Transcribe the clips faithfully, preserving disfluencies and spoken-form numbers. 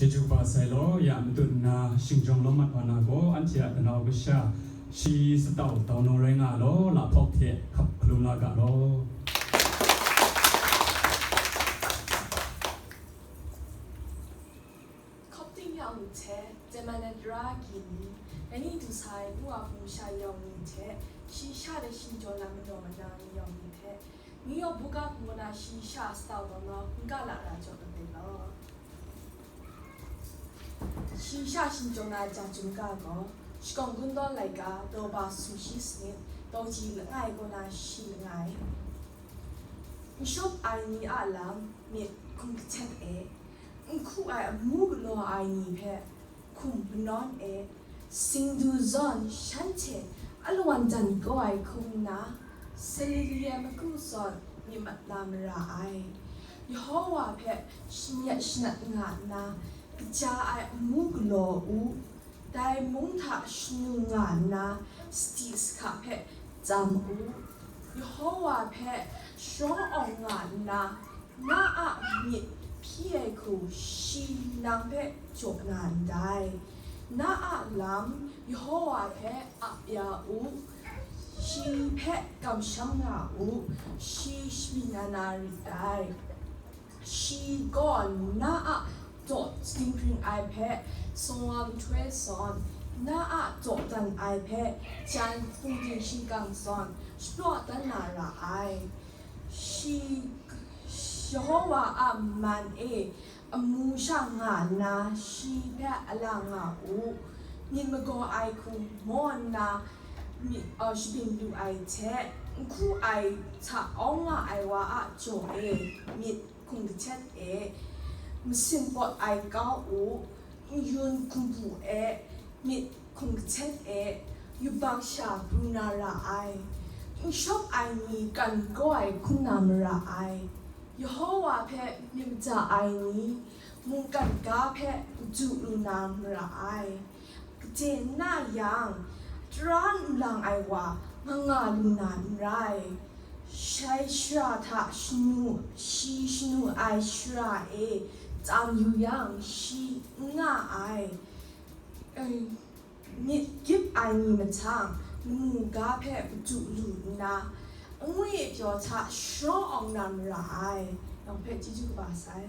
Chyeju kaba sai law, ya matut nna shingjawng lawm mat wa na gaw, anhte a kanau kasha shi satau dau naw rai nga law, lahpawk hte hkap hkalum la ga law. Hkap ting yang u hte, Taiman na tara agyi ni, dai ni du sai, ngu a hpung sha yawng ni hte, shi sha de shi jaw na manaw mana ni yawng ni hte, New York buga hpung na shi sha satau dau na hkungga la ra jaw dat ai law. Shi sha shingjawng na ja chyum ga gaw, shakawng gun dawn laika, daw ba sumshi sanit, daw ji langai kaw na shi langai. N shawp ai ni a lam myit hkum kahtet e, n hku ai amu galaw ai ni hpe hkum manawn e, singdu zawn shanhte alawan dan kau ai hkum nna, Salilia magu zawn myit mat na mara ai. Yehowa hpe shamyet shanat nga nna, kaja ai amu galaw u, dai mung hta shanu nga nna, sadi sahka hpe tsam u. Yehowa hpe sharawng awng nga nna, na a myit hpyi ai hku shi nang hpe jaw na ndai. Na a lam Yehowa hpe ap ya u, shi hpe kamsham nga u, shi shabyin na na rit ai. Shi gaw na a daw dinghpring ai hpe sawng wa nhtoi zawn, na a dawdan ai hpe jan hpung ting shingkang zawn shapraw dan na ra ai. Shi, Yehowa a man e amu sha nga nna, shi hpe a la nga u. Myit magaw ai hku maw nna, myit, uh, shabyin lu ai hte, n hku ai hta awng nga ai wa a jaw e myit hkum kahtet e, masin pawt ai kau u, n-yun hkumpu e myit hkum kahtet e, yubak sha pru na ra ai. N shawp ai ni kan kau ai hkrum na mara ai. Yehowa hpe myit maja ai ni, mungkan ga hpe madu lu na mara ai. Gade n na yang, tara nlang ai wa nga nga lu na n rai. Shai shara hta shanu, shi shanu ai shara e tsam yu yang, shi n nga ai. Ai, myit gyip ai ni mahtang, lamu ga hpe madu lu nna, angwi pyaw hta sharawng awng na mara ai. Nang hpe chyeju kaba sai.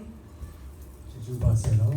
Chyeju kaba sai law.